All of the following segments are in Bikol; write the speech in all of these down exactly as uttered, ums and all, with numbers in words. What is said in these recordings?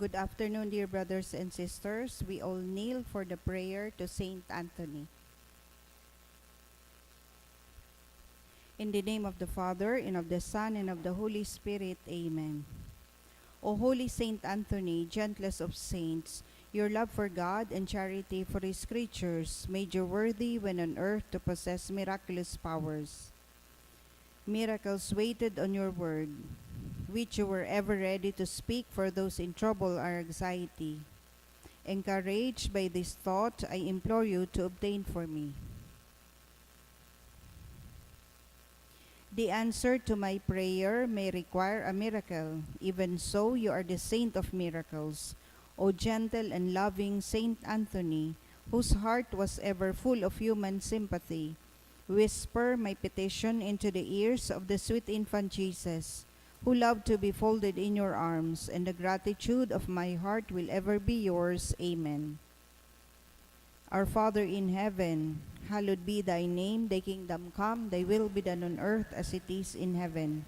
Good afternoon, dear brothers and sisters. We all kneel for the prayer to Saint Anthony. In the name of the Father, and of the Son, and of the Holy Spirit. Amen. O Holy Saint Anthony, gentlest of saints, your love for God and charity for His creatures made you worthy when on earth to possess miraculous powers. Miracles waited on your word, which you were ever ready to speak for those in trouble or anxiety. Encouraged by this thought, I implore you to obtain for me. The answer to my prayer may require a miracle. Even so, you are the saint of miracles. O gentle and loving Saint Anthony, whose heart was ever full of human sympathy, whisper my petition into the ears of the sweet infant Jesus, who loved to be folded in your arms, and the gratitude of my heart will ever be yours. Amen. Our Father in heaven, hallowed be thy name. Thy kingdom come, thy will be done on earth as it is in heaven.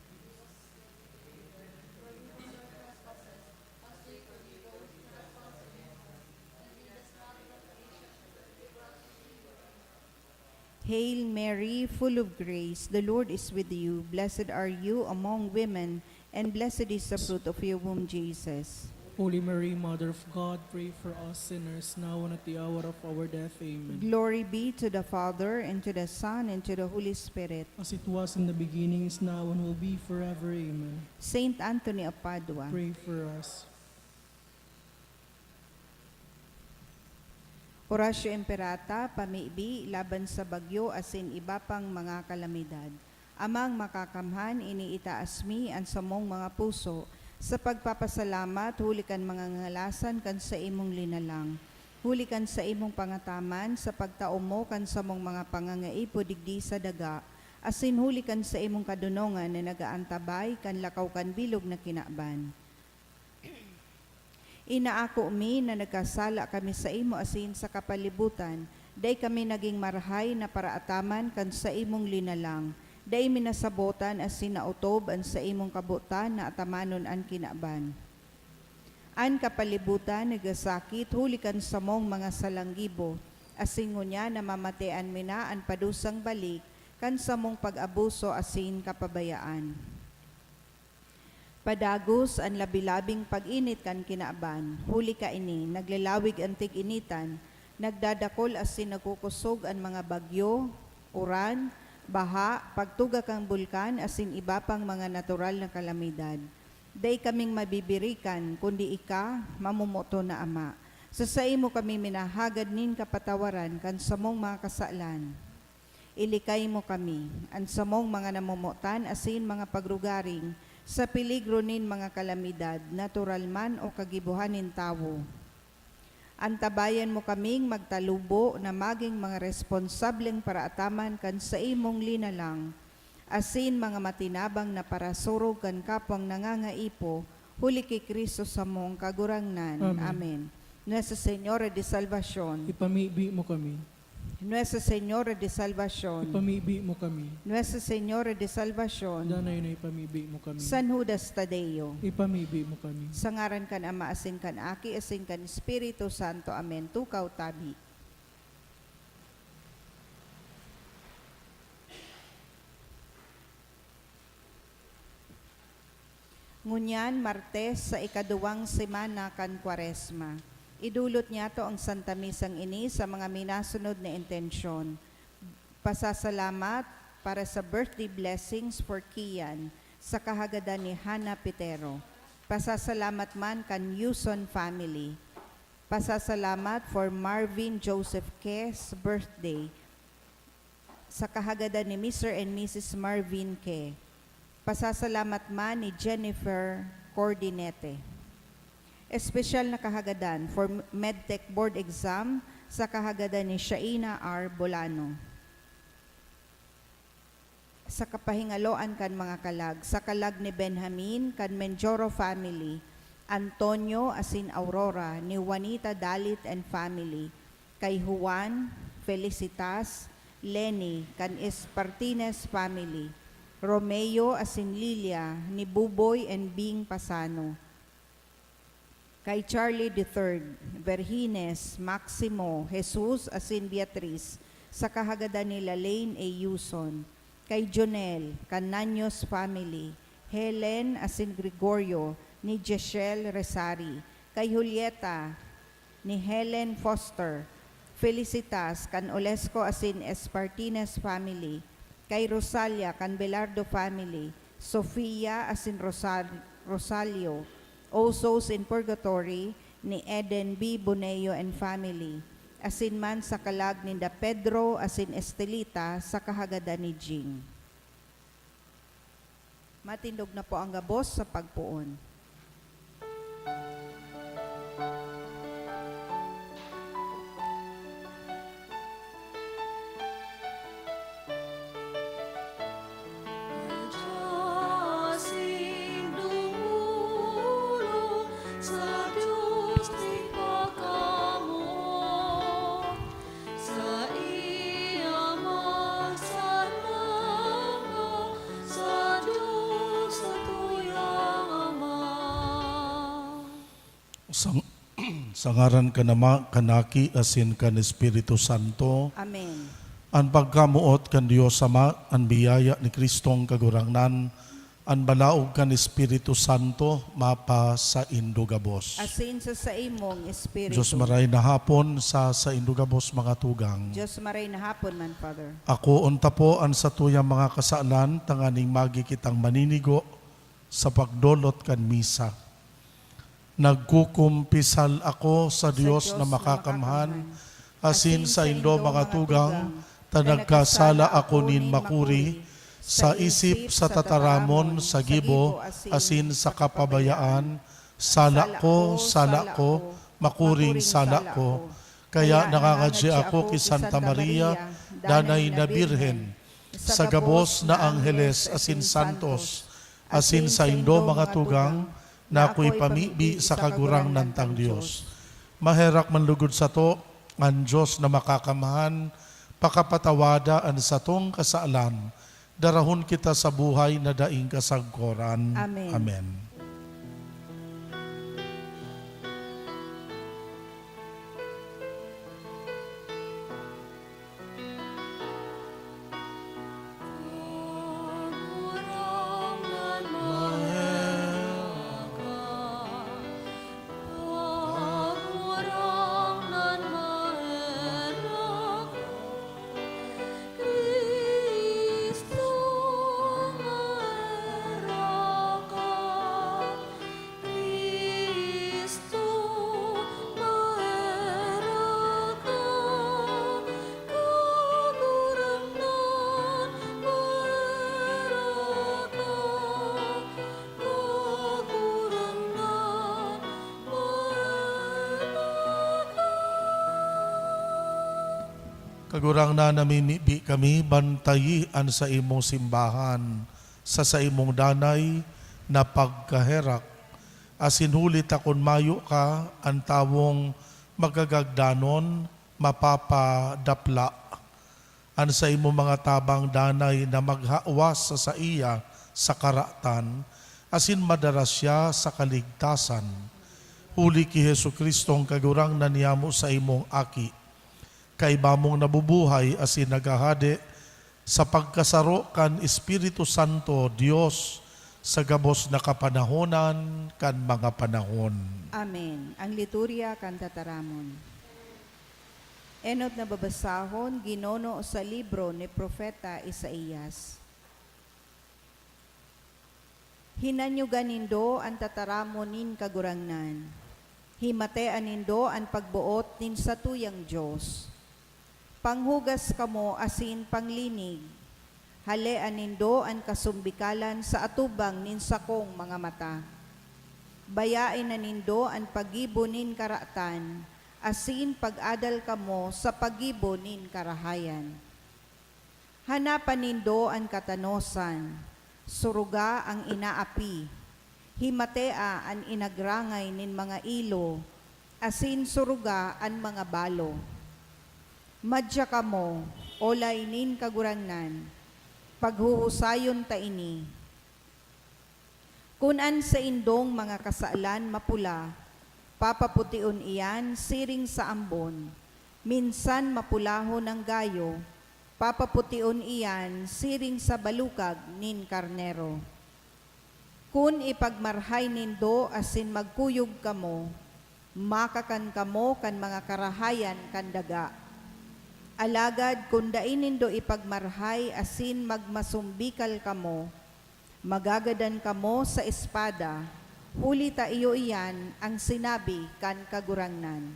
Hail Mary, full of grace, the Lord is with you. Blessed are you among women, and blessed is the fruit of your womb, Jesus. Holy Mary, Mother of God, pray for us sinners, now and at the hour of our death. Amen. Glory be to the Father, and to the Son, and to the Holy Spirit. As it was in the beginning, is now, and will be forever. Amen. Saint Anthony of Padua. Pray for us. Oratio Imperata, pamibi laban sa bagyo asin iba pang mga kalamidad. Amang Makakamhan, iniitaas mi an samong mga puso sa pagpapasalamat huli kan mga ngangalasan kan saimong linalang, huli kan saimong pangataman sa pagtao mo kan samong mga pangangaipo digdi sa daga, asin huli kan saimong kadonongan na nag-aantabay kan lakaw kan bilog na kinaban. Inaako mi na nagkasala kami saimo asin sa kapalibutan, dai kami nagin marahay na paraataman kan saimong linalang, dai mi nasabotan asin naotob an saimong kabotan na atamanon an kinaban. An kapalibutan nagasakit huli kan samong mga salang gibo, asin ngunyan namamatean mi na an padusang balik kan samong pag-abuso asin kapabayaan. Padagos an labi-labing pag-init kan kinaban. Huli kaini, naglalawig an tig-initan, nagdadakol asin nagkukosog an mga bagyo, uran, baha, pagtuga kan bulkan asin iba pang mga natural na kalamidad. Dai kaming mabibirikan, kundi ika, mamomoton na Ama. Sa saimo kami minahagad nin kapatawaran kan samong mga kasalan. Ilikay mo kami, an samong mga namomotan asin mga pagrugaring, sa peligro nin mga kalamidad, natural man o kagibohan nin tawo. Antabayan mo kaming magtalubo na magin mga responsableng paraataman kan saimong linalang, asin mga matinabang na parasurog kan kapwang nangangaipo, huli ki Cristo samong Kagurangnan. Amen. Amen. Nuestra Señora de Salvacion. Ipamibi mo kami. Nuestra Señora de Salvacion. Ipamibi mo kami. Nuestra Señora de Salvacion. Danay na ipamibi mo kami. San Judas Tadeo. Ipamibi mo kami. Sa ngaran kan Ama, asin kan Aki, asin kan Espiritu Santo. Amen. Tukaw tabi. Ngunyan, Martes, sa ikaduwang semana kan Kwaresma. Idulot niyato ang Santa Misang ini sa mga minasunod na intensyon. Pasasalamat para sa birthday blessings for Kian, sa kahagadan ni Hannah Pitero. Pasasalamat man kan Yuson family. Pasasalamat for Marvin Joseph K's birthday, sa kahagadan ni Mister and Missus Marvin K. Pasasalamat man ni Jennifer Cordinete. Espesyal na kahagadan for Medtech Board Exam sa kahagadan ni Shaina R. Bolano. Sa kapahingaloan kan mga kalag, sa kalag ni Benjamin, kan Menjoro family, Antonio asin Aurora, ni Juanita Dalit and family, kay Juan, Felicitas, Lenny, kan Espartines family, Romeo asin Lilia, ni Buboy and Bing Pasano. Kay Charlie the third, Vergines, Maximo, Jesus asin Beatriz, sa kahagadan ni Lalaine A. Yuson. Kay Jonel, kan Naños family, Helen asin Gregorio, ni Jeshel Resari. Kay Julieta, ni Helen Foster, Felicitas, kan Olesco asin Espartines family. Kay Rosalia, kan Belardo family, Sofia asin Rosal-, Rosalio, O Souls in Purgatory, ni Eden B. Boneo and family, asin man sa kalag ninda Pedro asin Estelita sa kahagadan ni Jing. Matindog na po ang gabos sa pagpoon. Sa, sa ngaran kan Ama, kan Aki, asin kan Espiritu Santo. Amen. An pagkamoot kan Dios Ama, an biyaya ni Cristong Kagurangnan, an balaog kan Espiritu Santo, mapasaindo gabos. Asin sa saimong espiritu. Dios maray na hapon sa saindo gabos, mga tugang. Dios maray na hapon man, Father. Akoon ta po an satuyang mga kasalan, tanganing magi kitang maninigo sa pagdolot kan misa. Nagkukumpisal ako sa Dios na makakamhan, asin saindo, mga tugang, ta nagkasala ako nin makuri, sa isip, sa tataramon, sa gibo, asin sa kapabayaan. Sala ko, sala ko, makuring sala ko. Kaya nangangadyi ako ki Santa Maria, Danay na Birhen, sa gabos na angheles asin santos, asin saindo, mga tugang, na akoy pamibi sa Kagurangnan tang Dios. Maherak man lugod sato an Dios na makakamhan, pakapatawada an satong kasalan, darahon kita sa buhay na daing kasagkoran. Amen. Amen. Cristo, maherak ka, Kagurangnan, maherak ka, Kagurangnan, maherak ka. Kagurangnan, namimibi kami, bantayi an saimong simbahan sa saimong danay na pagkaherak. Asin huli ta kun mayo ka, an tawong magagagdanon mapapadapla. An saimong mga tabang danay na maghawas sa saiya sa karatan, asin madara siya sa kaligtasan. Huli ki Jesu-Cristong Kagurangnan niyamo, saimong Aki, kaiba mong nabubuhay asin naghahade sa pagkasaro kan Espiritu Santo, Dios, sa gabos na kapanahonan kan mga panahon. Amen. Ang liturya kan tataramon. Enot na babasahon, ginuno sa libro ni Propeta Isaias. Hinanyoga nindo an tataramon nin Kagurangnan. Himatea nindo an pagboot nin satuyang Dios. Panghugas kamo asin panglinig. Halea nindo an kasumbikalan sa atubang nin sakong mga mata. Bayae na nindo an paggibo nin karatan, asin pag-adal kamo sa paggibo nin karahayan. Hanapa nindo an katanosan, suruga an inaapi, himatea an inagrangay nin mga ilo, asin suruga an mga balo. Madya kamo, olay nin Kagurangnan, paghuhusayon ta ini. Kun an saindong mga kasalan mapula, Papapution iyan siring sa ambon, minsan mapulahon nang gayo, papapution iyan siring sa balukag nin karnero. Kun ipagmarhay nindo asin magkuyog kamo, makakan kamo kan mga karahayan kan daga. Alagad kun dai nindo ipagmarhay asin magmasumbikal kamo, magagadan kamo sa espada, huli ta iyo iyan an sinabi kan Kagurangnan.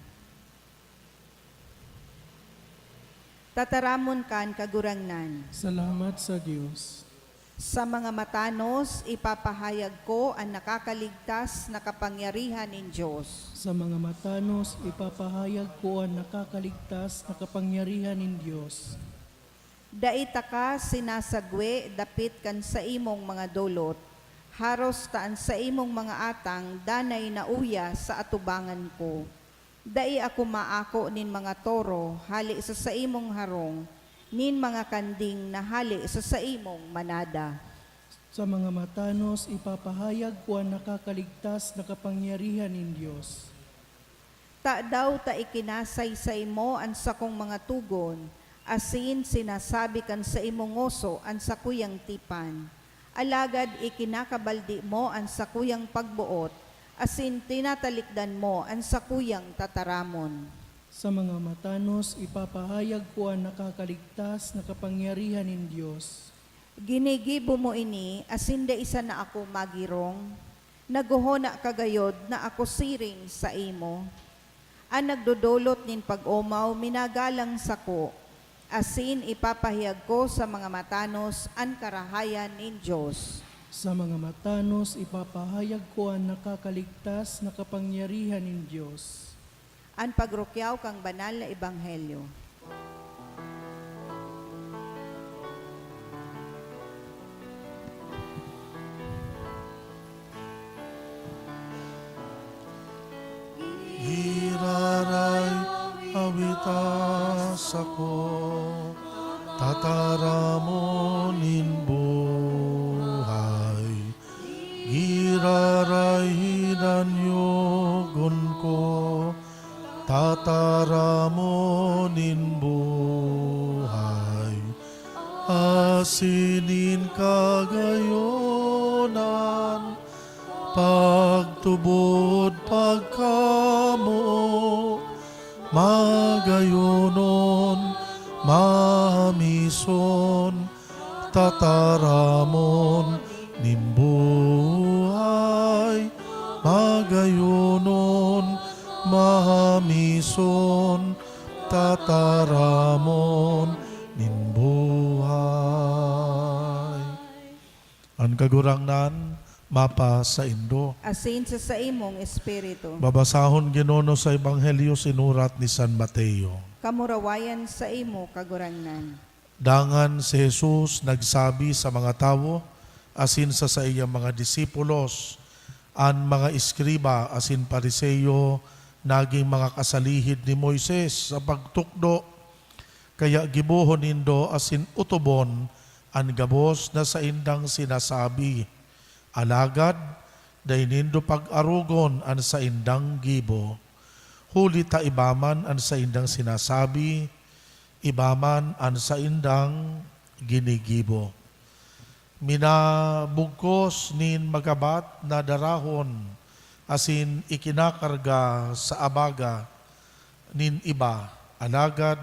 Tataramon kan Kagurangnan. Salamat sa Dios. Sa mga matanos, ipapahayag ko an nakakaligtas na kapangyarihan nin Dios. Sa mga matanos, ipapahayag ko an nakakaligtas na kapangyarihan nin Dios. Dai taka sinasagwe dapit kan saimong mga dolot, haros ta an saimong mga atang danay na uya sa atubangan ko. Dai ako maako nin mga toro hale sa saimong harong, nin mga kanding na hale sa saimong manada. Sa mga matanos, ipapahayag ko an nakakaligtas na kapangyarihan nin Dios. Tadaw ta ikinasaysay mo an sakong mga tugon, asin sinasabi kan saimong ngoso an sakuyang tipan? Alagad ikinakabaldi mo an sakuyang pagboot, asin tinatalikdan mo an sakuyang tataramon. Sa mga matanos, ipapahayag ko an nakakaligtas na kapangyarihan nin Dios. Ginigibo mo ini asin dai sana ako magirong? Naghohona ka gayod na ako siring saimo? An nagdodolot nin pag-omaw minagalang sako, asin ipapahayag ko sa mga matanos an karahayan nin Dios. Sa mga matanos, ipapahayag ko an nakakaligtas na kapangyarihan nin Dios. An pagrukyaw kan Banal na Ebanghelyo. Giraray, awita sako, tataramon nin buhay. Giraray, hinanyogon ko, tataramon nin buhay. Asin nin kagayonan, pagtubod pagkamo, magayonon, mahamison, tataramon nin buhay, magayonon, mahamison, tataramon nin buhay. An Kagurangnan mapasaindo. Asin sa saimong espiritu. Babasahon, Ginoo, sa Ebanghelyo sinurat ni San Mateo. Kamurawayan saimo, Kagurangnan. Dangan si Jesus nagsabi sa mga tawo asin sa saiyang mga disipulos, "An mga eskriba asin Fariseo nagin mga kasalihid ni Moises sa pagtukdo. Kaya gibohon nindo asin otobon an gabos na saindang sinasabi. Alagad dai nindo pag-arogon an saindang gibo, huli ta iba man an saindang sinasabi, iba man an saindang ginigibo." Minabugkos nin magabat na darahon asin ikinakarga sa abaga nin iba, alagad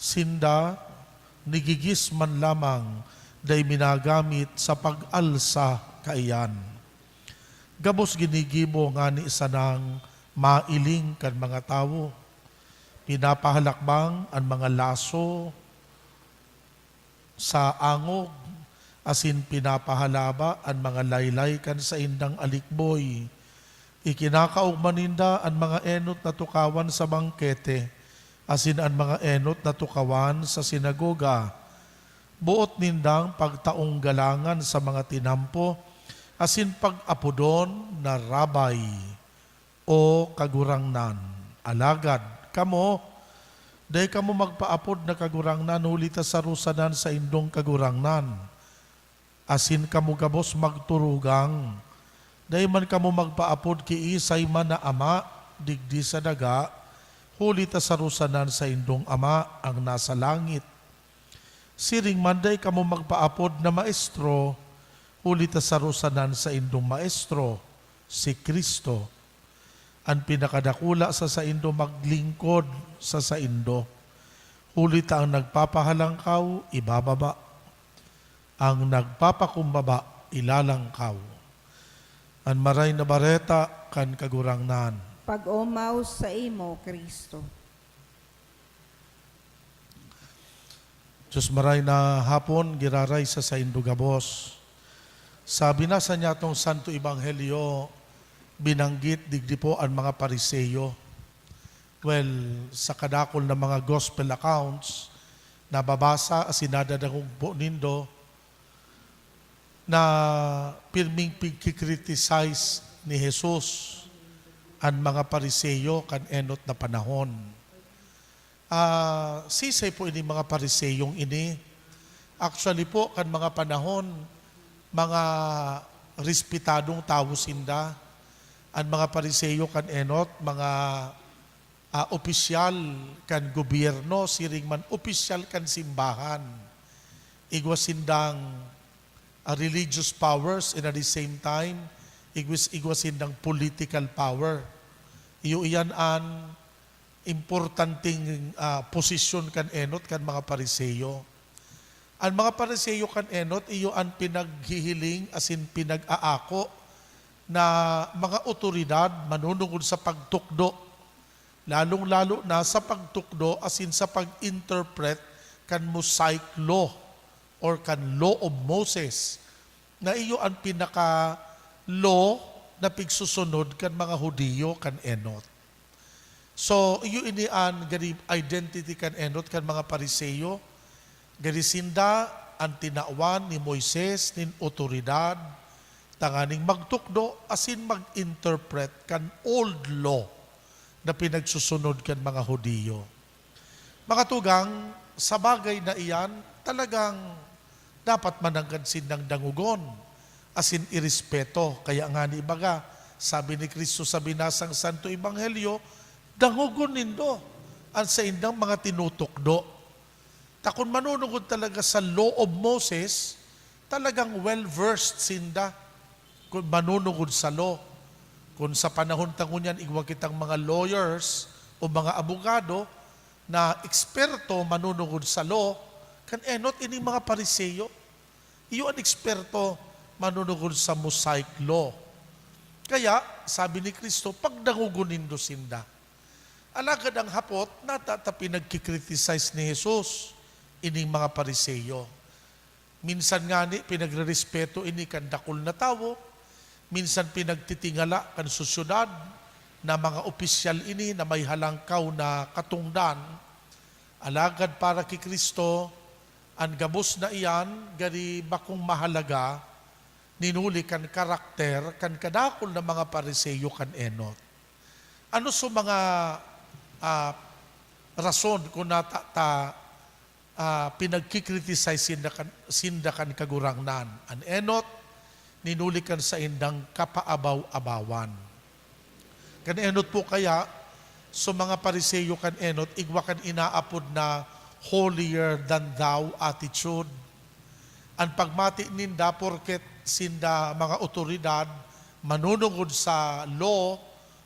sinda nigigis man lamang, dai minagamit sa pag-alsa kaiyan. Gabos ginigibo ngani sanang mailing kan mga tawo. Pinapahalakbang an mga laso sa angog, asin pinapahalaba an mga laylay kan saindang alikboy. Ikinakaogma ninda an mga enot na tukawan sa bangkete, asin an mga enot na tukawan sa sinagoga. Boot nindang pagtaong galangan sa mga tinampo, asin pag-apodon na Rabbi o Kagurangnan. Alagad kamo, dai kamo magpaapod na Kagurangnan, huli ta saro sana an saindong Kagurangnan, asin kamo gabos magturugang. Dai man kamo magpaapod kiisay man na ama, digdi sa daga, huli ta saro sana an saindong Ama an nasa langit. Siring man, dai kamo magpaapod na Maestro, huli ta saro sana an saindong Maestro, si Cristo. An pinakadakula sa saindo maglingkod sa saindo, huli ta an nagpapahalangkaw ibababa, an nagpapakumbaba ilalangkaw. An Maray na Bareta kan Kagurangnan. Pag-omaw saimo, Cristo. Diyos, maray na hapon, giraray sa saindo gabos. Sa binasa niyatong Santo Ebanghelyo, binanggit digdi po an mga Pariseo. Well, sa kadakul na mga gospel accounts, nababasa asin nadadangog po nindo na pirming pigki-criticize ni Jesus an mga Pariseo kan enot na panahon. Ah, sisay po ining mga Pariseyong ini? Actually po, kan mga panahon, mga respetadong tawo sinda. An mga Pariseo kan enot, mga, ah, opisyal kan gobyerno, siring man opisyal kan simbahan. Igwa sindang, ah, religious powers, and at the same time, igwa, igwa sindang political power. Iyo iyan an importanteng, ah, posisyon kan enot kan mga Pariseo. An mga Pariseo kan enot, iyo an pinaghihiling asin pinag-aako na mga otoridad manunungod sa pagtukdo, lalong-lalo na sa pagtukdo asin sa pag-interpret kan Mosaic Law or kan Law of Moses, na iyo an pinaka-law na pigsusunod kan mga Judio kan enot. So, iyo ini an gani identity kan enot kan mga Pariseo. Gani sinda an tinawan ni Moises nin otoridad tanganing magtukdo asin mag-interpret kan old law na pinagsusunod kan mga Judio. Mga tugang, sa bagay na iyan, talagang dapat mananggad sindang dangogon asin irespeto. Kaya ngani baga, sabi ni Cristo sa binasang Santo Ebanghelyo, "Dangogon nindo an saindang mga tinutukdo." Ta kun manunungod talaga sa Law of Moses, talagang well-versed sinda kun manunungod sa law. Kun sa panahon ta ngunyan, igwa kitang mga lawyers o mga abogado na eksperto manunungod sa law, kan enot ining mga Pariseo. Iyo an eksperto manunungod sa Mosaic Law. Kaya, sabi ni Cristo, "Pagdangogon nindo sinda." Alagad ang hapot, nata ta pinagki-criticize ni Jesus ining mga Pariseo. Minsan ngani, pinagrerespeto ini kan dakul na tawo, minsan pinagtitingala kan sosyedad na mga opisyal ini na may halangkaw na katongdan. Alagad para ki Cristo, an gabos na iyan gari bakong mahalaga, ninuli kan karakter kan kadakul na mga Pariseo kan enot. Ano so mga, ah, rason kun nata ta, ah, pinagki-criticize sinda kan, sinda kan Kagurangnan? An enot, ninuli kan saindang kapaabaw-abawan. Kan enot po kaya, so mga Pariseo kan enot, igwa kan inaapod na holier than thou attitude. An pagmati ninda, porket sinda mga otoridad, manunungod sa law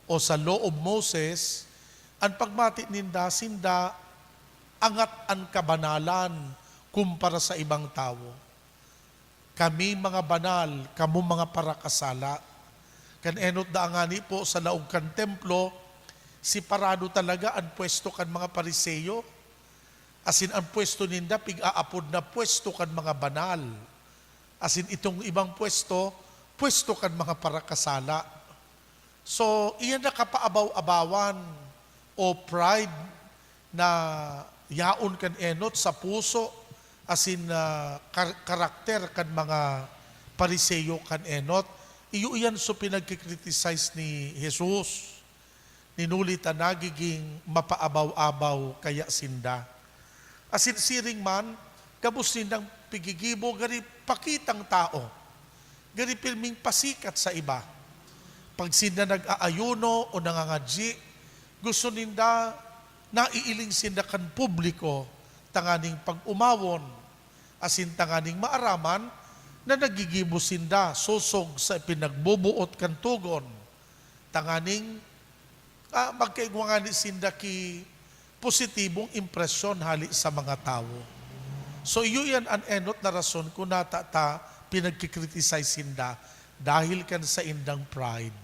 o sa Law of Moses, an pagmati ninda, sinda angat an kabanalan kumpara sa ibang tawo. "Kami mga banal, kamo mga parakasala." Kan enot da ngani po sa laog kan templo, separado talaga an pwesto kan mga Pariseo, asin an pwesto ninda pig-aapod na pwesto kan mga banal, asin itong ibang pwesto, pwesto kan mga parakasala. So, iyan na kapaabaw-abawan o pride na yaon kan enot sa puso asin, ah, kar-, karakter kan mga Pariseo kan enot. Iyo iyan so pinagki-criticize ni Jesus. Ninuli ta nagiging mapaabaw-abaw kaya sinda. Asin siring man, gabos nindang pigigibo gari pakitang tao, gari pirming pasikat sa iba. Pag sinda nag-aayuno o nangangadyi, gusto ninda naiiling sinda kan publiko tanganing pag-omawon, asin tanganing maaraman na naggigibo sinda sosog sa ipinagboboot kan togon, tanganing, ah, magkaigwa ngani sinda ki positibong impresyon hale sa mga tawo. So, iyo iyan an enot na rason kun nata ta pinagki-criticize sinda dahil kan saindang pride.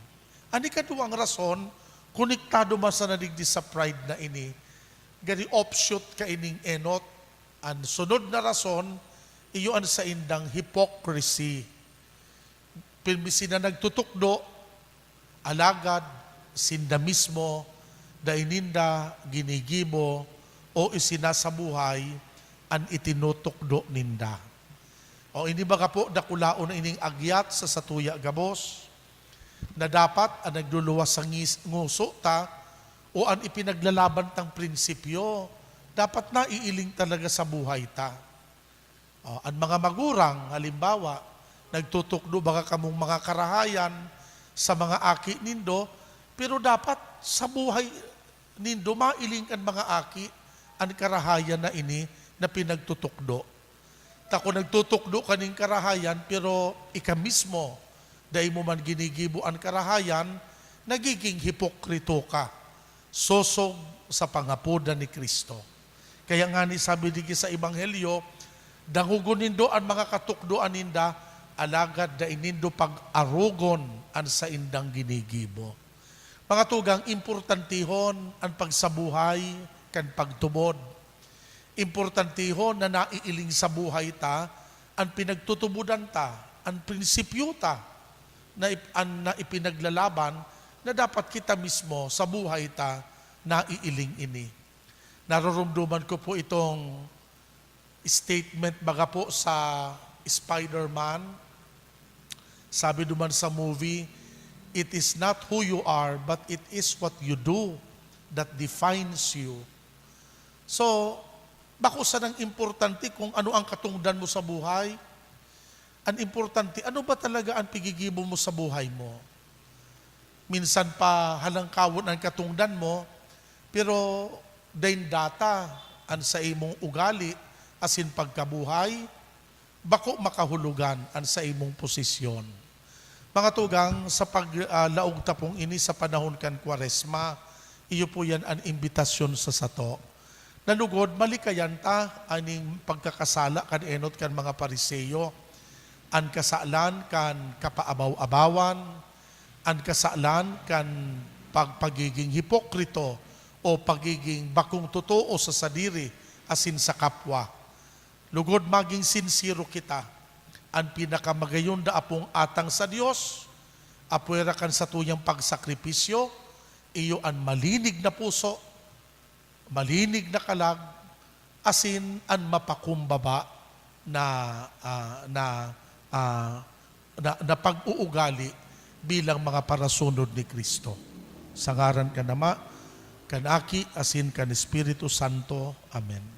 An ikaduwang rason, konektado man sana digdi sa pride na ini, gari offshoot kaining enot. An sunod na rason, iyo an saindang hypocrisy. Pirmi sinda nagtutukdo, alagad sinda mismo dai ninda ginigibo o isinasabuhay an itinutukdo ninda. O ini baga po, dakulaon na ining agyat sa satuya gabos, na dapat an nagluluwas sa ngis-, nguso ta o an ipinaglalaban tang prinsipyo, dapat naiiling talaga sa buhay ta. O, an mga magurang, halimbawa, nagtutukdo baga kamong mga karahayan sa mga aki nindo, pero dapat sa buhay nindo, mailing kan mga aki an karahayan na ini na pinagtutukdo. Ta kun nagtutukdo ka nin karahayan, pero ika mismo, dai mo man ginigibo an karahayan, nagiging hipokrito ka, sosog sa pangapodan ni Cristo. Kaya ngani sabi digdi sa Ebanghelyo, "Dangogon nindo an mga katukdoan ninda, alagad dai nindo pag-arogon an saindang ginigibo." Mga tugang, importantehon an pagsabuhay kan pagtubod. Importantehon na naiiling sa buhay ta an pinagtutubodan ta, an prinsipyo ta na ip-, an, na ipinaglalaban, na dapat kita mismo sa buhay ta naiiling ini. Naroromdoman ko po itong statement baga po sa Spider-Man. Sabi duman sa movie, "It is not who you are, but it is what you do that defines you." So, bako sanang importante kung ano ang katungdan mo sa buhay. An importante, ano ba talaga an pigigibo mo sa buhay mo? Minsan pa halangkawon an katungdan mo, pero dayn data an saimong ugali asin pagkabuhay, bako makahulogan an saimong posisyon. Mga tugang, sa pag, ah, laog ta pong ini sa panahon kan Kwaresma, iyo po yan an imbitasyon sa sato. Na lugod, malikayan ta aning pagkakasala kan enot kan mga Fariseo, an kasalan kan kapaabaw-abawan, an kasalan kan pag-, pagiging hipokrito o pagiging bakong totoo sa sadiri asin sa kapwa. Lugod, maging sinsero kita. An pinakamagayon na apong atang sa Dios, apwera kan satuyang pagsakripisyo, iyo an malinig na puso, malinig na kalag, asin an mapakumbaba na, ah, na, ah, na, na pag-uugali bilang mga parasunod ni Cristo. Sa ngaran kan Ama, kan Aki, asin kan Espiritu Santo. Amen.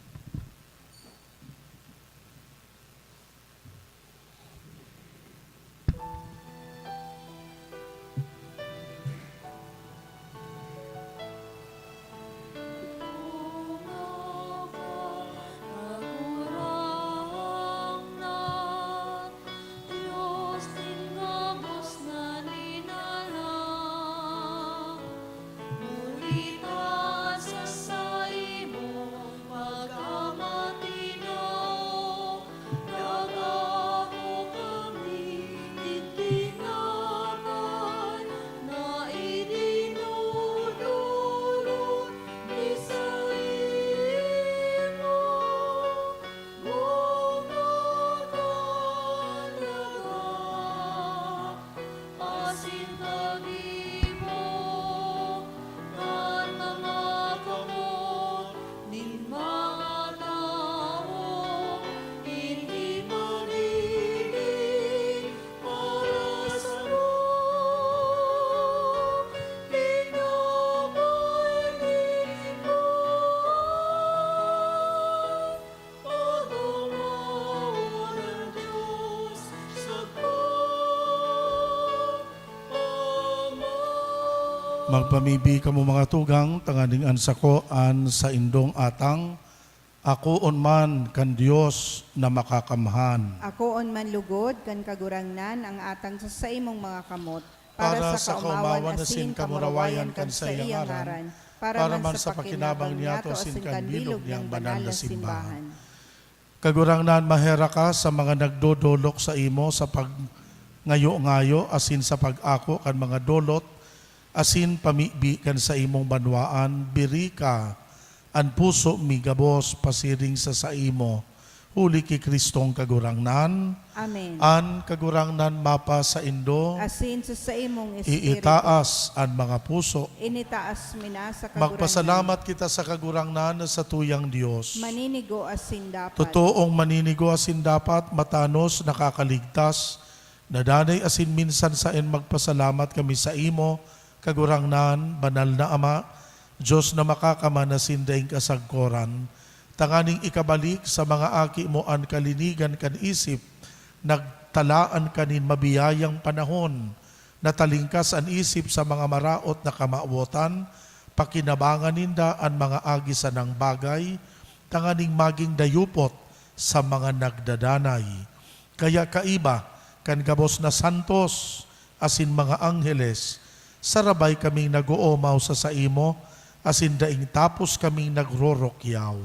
Magpamibi kamo, mga tugang, tanganing an sako an saindong atang, akoon man kan Dios na Makakamhan. Akoon man lugod kan Kagurangnan ang atang sa saimong mga kamot, Para sa kaomawan asin kamurawayan kan saiyang ngaran, para man sa pakinabang niyato asin kan bilog niyang banal na simbahan. Kagurangnan, maheraka sa mga nagdodolok saimo sa pagngayo-ngayo asin sa pag-ako kan mga dolot asin pamibi kan saimong banwaan. Birika an puso mi gabos pasiring sa saimo, huli ki Cristong Kagurangnan. Amen. An Kagurangnan mapasaindo. Asin sa saimong espiritu. Iitaas an mga puso. Initaas mi na sa Kagurangnan. Magpasalamat kita sa Kagurangnan na satuyang Dios. Maninigo asin dapat. Totoong maninigo asin dapat, matanos, nakakaligtas, nadanay asin minsan saen magpasalamat kami saimo, Kagurangnan, Banal na Ama, Dios na Makakamhan asin daing kasagkoran, tanganing ikabalik sa mga aki mo an kalinigan kan isip, nagtalaan ka nin mabiyayang panahon, natalingkas an isip sa mga maraot na kamawotan, pakinabangan ninda an mga agi sanang bagay, tanganing magin dayupot sa mga nagdadanay. Kaya kaiba kan gabos na santos asin mga angheles, sarabay kaming nag-oomaw sa saimo asin daing tapos kaming nagrorokyaw.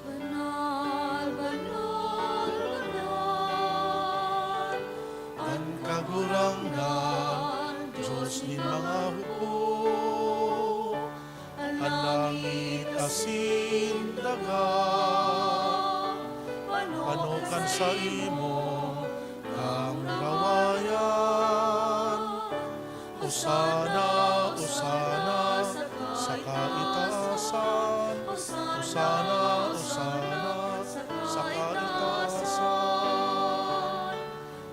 Banal, banal, banal, an Kagurangnan, Dios nin mga hukbo. An langit asin daga panokan saimo kamurawayan. Osana, Osana sa kaitaasan. Osana, Osana sa kaitaasan.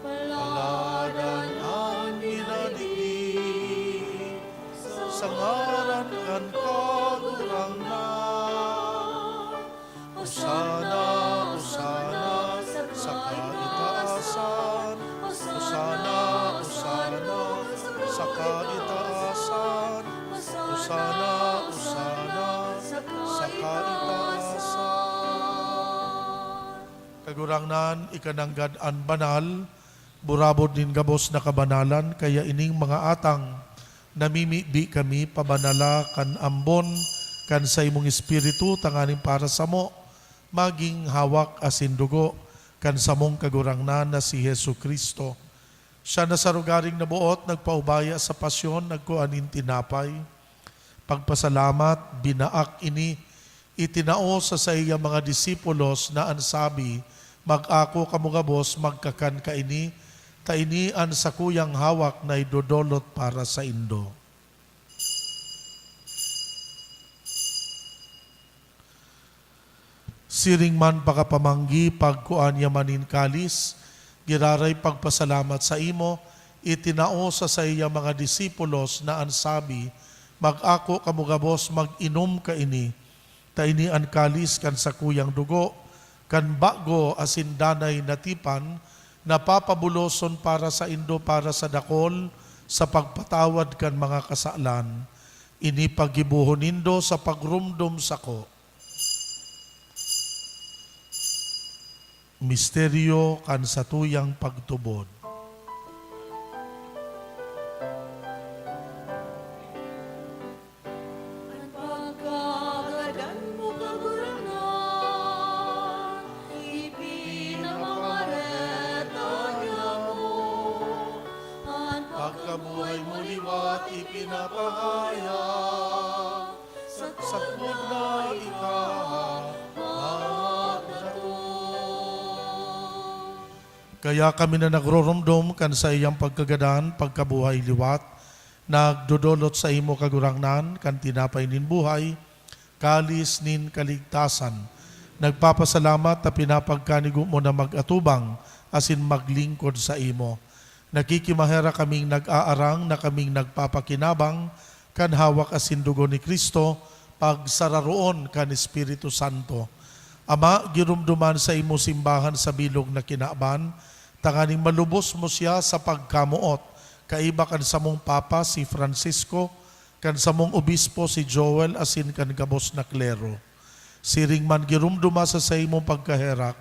Paladan an minadigdi sa ngaran kan Kagurangnan. Osana, Osana sa kaitaasan. Osana, Osana sa kaitaasan. Osana, Osana sa kaitaasan. Kagurangnan, ika nanggad an banal, burabod nin gabos na kabanalan, kaya ining mga atang namimibi kami, pabanala kan ambon kan saimong Espiritu, tanganing para samo magin hawak asin dugo kan samong Kagurangnan na si Jesu-Cristo. Siya na sa rogaring naboot, nagpaubaya sa pasyon, nagkua nin tinapay. Pagpasalamat, binaak ini, itinao sa saiyang mga disipulos na an sabi, "Mag-ako kamo gabos, magkakan kaini, ta ini an sakuyang hawak na idodolot para saindo." Siring man pakapamanggi, pagkua niya man nin kalis, giraray pagpasalamat saimo, itinao sa saiyang mga disipulos na an sabi, "Mag-ako kamo gabos, mag-inom kaini, ta ini an kalis kan sakuyang dugo, kan bago asin danay na tipan, na papabuloson para saindo para sa dakol sa pagpatawad kan mga kasalan. Ini paggibohon nindo sa pagromdom sako." Misteryo kan satuyang pagtubod. An pagkagadan mo, Kagurangnan, ipinapangareta niamo. An pagkabuhay mo liwat ipinapahayag, sagkod na ika magdatong. Kaya kami na nagroromdom kan saiyang pagkagadan, pagkabuhay liwat, nagdodolot saimo, Kagurangnan, kan tinapay nin buhay, kalis nin kaligtasan. Nagpapasalamat ta pinapagkanigo mo na mag-atubang asin maglingkod saimo. Nakikimaherak kaming nag-aarang na kaming nagpapakinabang kan hawak asin dugo ni Cristo, pagsararoon kan Espiritu Santo. Ama, giromdoman saimo simbahan sa bilog na kinaban, tanganing malubos mo siya sa pagkamoot, kaiba kan samong Papa, si Francisco, kan samong Obispo, si Joel, asin kan gabos na klero. Siring man, giromdoma sa saimong pagkaherak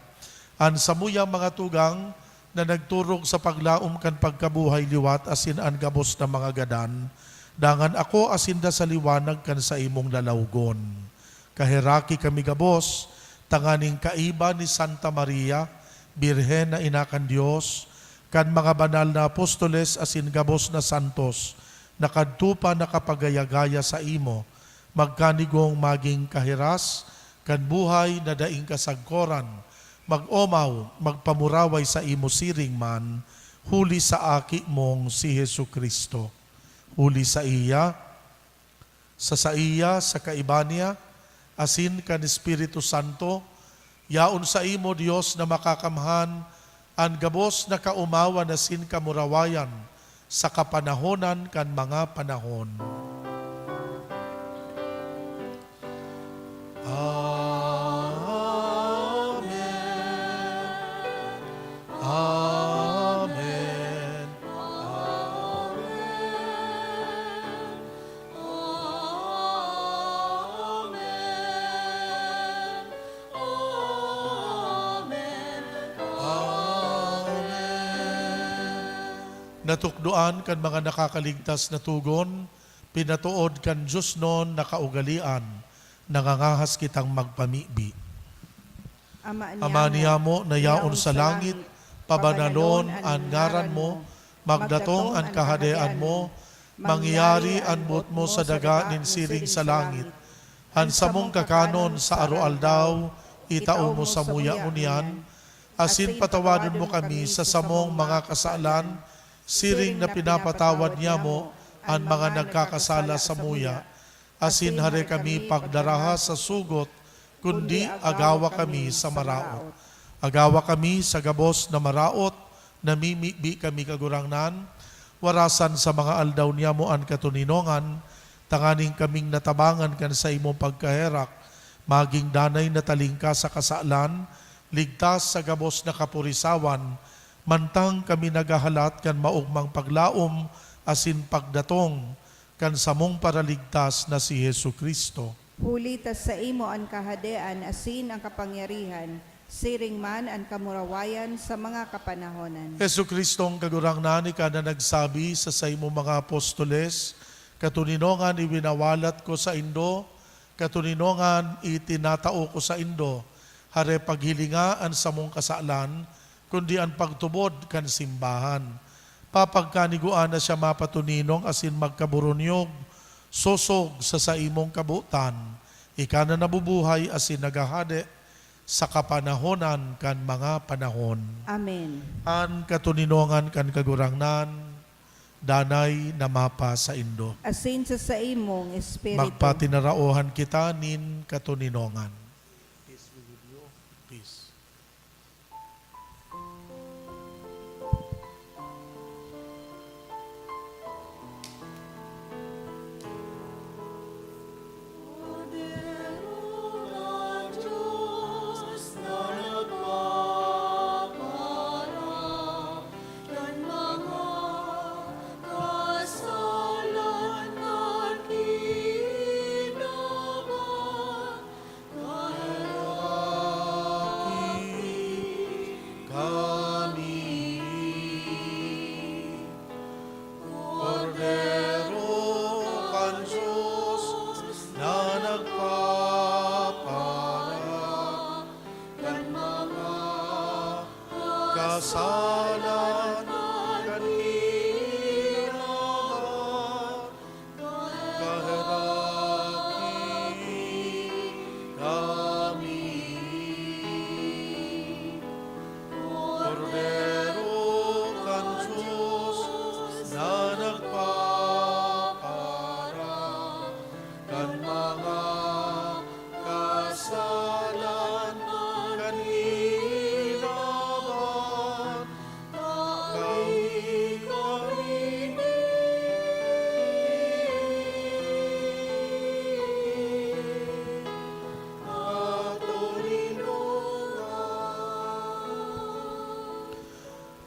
an samuyang mga tugang na nagturog sa paglaom kan pagkabuhay liwat asin an gabos na mga gadan, dangan akoa sinda sa liwanag kan saimong lalawgon. Kaheraki kami gabos, tanganing kaiba ni Santa Maria, Birhen na Ina kan Dios, kan mga banal na apostoles asin gabos na santos na kadto pa nakapagaya-gaya saimo, magkanigong magin kahiras kan buhay na daing kasagkoran, mag-omaw, magpamuraway saimo siring man, huli sa Aki mong si Jesu-Cristo. Huli saiya, sa saiya, sa kaiba niya, asin kan Espiritu Santo, yaon saimo, Dios na Makakamhan, an gabos na kaomawan asin kamurawayan sa kapanahonan kan mga panahon. Amen. Amen. Amen. Amen. Amen. Amen. Natukdoan kan mga nakakaligtas na togon, pinatood kan diosnon na kaugalean, nangangahas kitang magpamibi. Ama Ama niyamo, niyamo, na yaon sa langit, pabanalon an ngaran mo, magdatong an kahadean mo, mangyari an boot mo sa daga nin siring sa langit. An samong kakanon sa aroaldaw, itao mo samuya ngunyan, asin patawadon mo kami sa samong mga kasalan, siring na pinapatawad niamo an mga nagkakasala samuya. Asin hare kami pagdaraha sa sugot, kundi agawa kami sa maraot. Agawa kami sa gabos na maraot, namimibi kami, Kagurangnan, warasan sa mga aldaw niamo an katoninongan, tanganing kaming natabangan kan saimong pagkaherak, magin danay na talingkas sa kasalan, ligtas sa gabos na kapurisawan, mantang kami naghahalat kan maogmang paglaom asin pagdatong kan samong Paraligtas na si Jesu-Cristo. Huli ta saimo an kahadean asin an kapangyarihan, siring man an kamurawayan sa mga kapanahonan. Jesu-Cristong Kagurangnan, ika na nagsabi sa saimong mga apostoles, "Katoninongan iwinawalat ko saindo, katoninongan itinatao ko saindo." Hare paghilinga an samong kasalan, kundi an pagtubod kan simbahan. Papagkanigua na siya mapatoninong asin magkaburunyog, sosog sa saimong kabotan. Ika na nabubuhay asin naghahade sa kapanahonan kan mga panahon. Amen. An katoninongan kan Kagurangnan, danay na mapa saindo. Asin sa saimong espiritu. Magpatinaraohan kita nin katoninongan. Peace be with you. Peace. Kami, Kordero kan Dios na nagpapara kan mga kasalan kan hinaman. Kaheraki kami, Kordero kan Dios na nagpapara kan mga kasalan kan hinaman.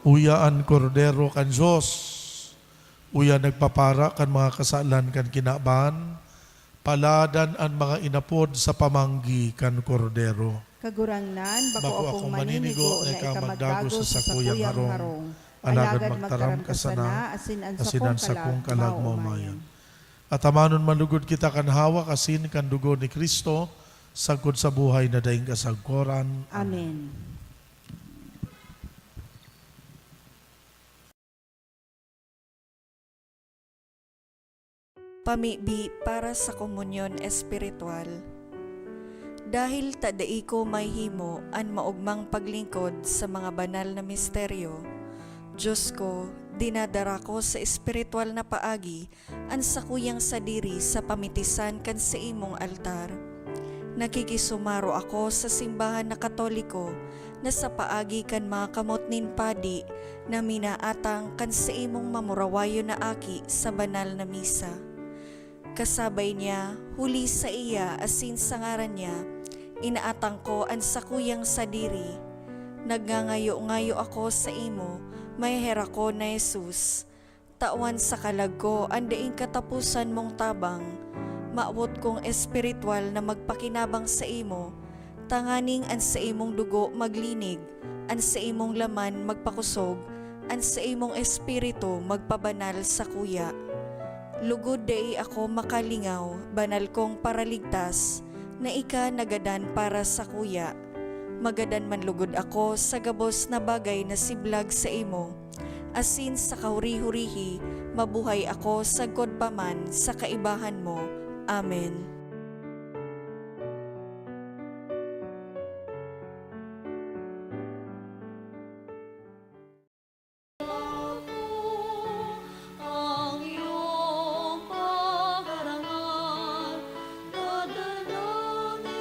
Uya an Kordero kan Dios, uya nagpapara kan mga kasalan kan kinaban, paladan an mga inapod sa pamanggi kan Kordero. Kagurangnan, bako akong maninigo na ika magdagos sa sakuyang harong, alagad magtaram ka sana, asin an sakong kalag maomayan. Atamanon man lugod kita kan hawak asin kan dugo ni Cristo, sagkod sa buhay na daing kasagkoran. Amen. Pamibi para sa komunyon espiritual. Dahil ta dai ko mahihimo an maogmang paglingkod sa mga banal na misteryo, Diyos ko, dinadara ko sa espiritual na paagi an sakuyang sadiri sa pamitisan kan saimong altar. Nakikisumaro ako sa simbahan na Katoliko na sa paagi kan mga kamot nin padi na minaatang kan saimong mamurawayon na aki sa banal na misa. Kasabay niya, huli saiya asin sa ngaran niya, inaatang ko an sakuyang sadiri. Nagngangayo-ngayo ako saimo, maheherakon na Jesus. Tawan sa kalag ko an daing kataposan mong tabang. Mawot kong espiritual na magpakinabang saimo, tanganing an saimong dugo maglinig, an saimong laman magpakosog, an saimong espiritu magpabanal sakuya. Lugod dai ako makalingaw, banal kong Paraligtas, na ika nagadan para sakuya. Magadan man lugod ako sa gabos na bagay na siblag saimo, asin sa kahuri-hurihi, mabuhay ako sagkod pa man sa kaibahan mo. Amen. Ang iyong pagkarangal, dadalangin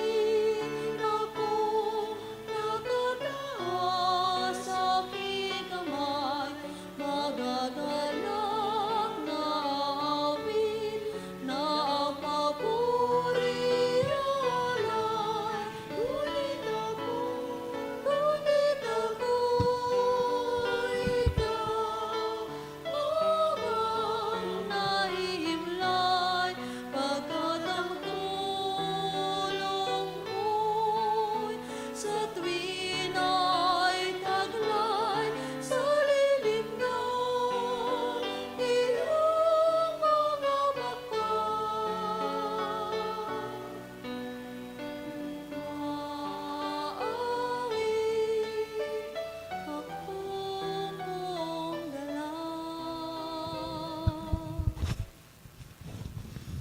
ako, nakataas sa aking kamay, magagalak na awit na ang papuri alay. Ngunit ako, ngunit ako, ikaw, habang nahihimlay, pagkat ang tulong mo'y sa tuwina'y taglay, sa lilim na iyong mga bakal.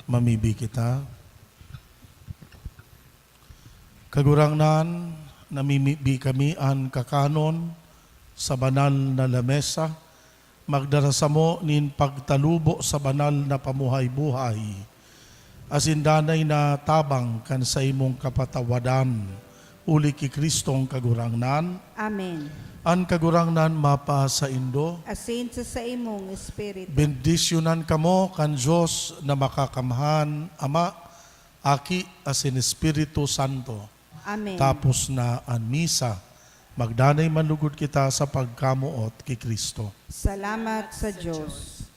Mamibi kita. Kagurangnan, namimibi kami an kakanon sa banal na lamesa, magdara samo nin pagtalubo sa banal na pamuhay-buhay, asin danay na tabang kan saimong kapatawadan, huli ki Cristong Kagurangnan. Amen. An Kagurangnan mapasaindo. Asin sa saimong espiritu. Bendisyonan kamo kan Dios na Makakamhan, Ama, Aki, asin Espiritu Santo. Amen. Tapos na an misa, magdanay man lugod kita sa pagkamoot ki Cristo. Salamat sa Dios.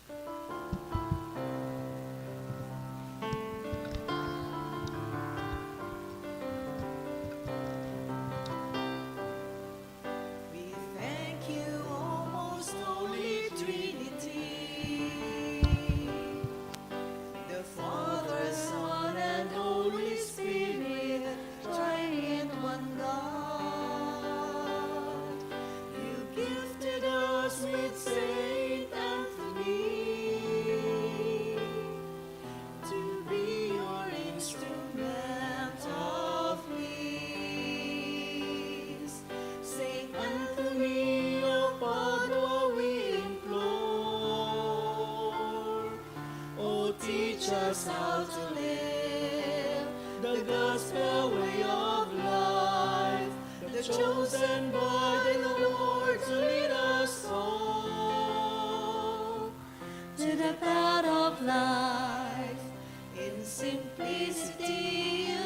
We thank you, O most holy Trinity, the Father, Son, and Holy Spirit, triune one God. You gifted us with Saint Anthony to be your instrument of peace. Saint Anthony of Padua, we implore, oh, teach us how to live the gospel way of life, the chosen by the Lord to lead us all to the path of life. In simplicity